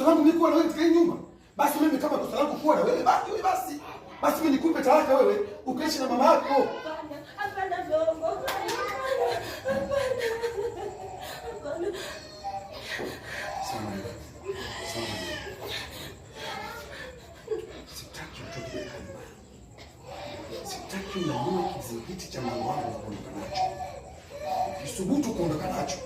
Kosa langu mimi kuwa na wewe katika hii nyumba? Basi mimi kama kosa langu kuwa na wewe, basi wewe basi. Basi mimi nikupe talaka wewe, ukaishi na mama yako. Hapana, hapana Bongo. Hapana. Hapana. Hapana. Samahani. Samahani. Sitaki utoke nyumbani. Sitaki unyanyue kizingiti cha mlango wangu na kuondoka nacho. Ukisubutu kuondoka nacho,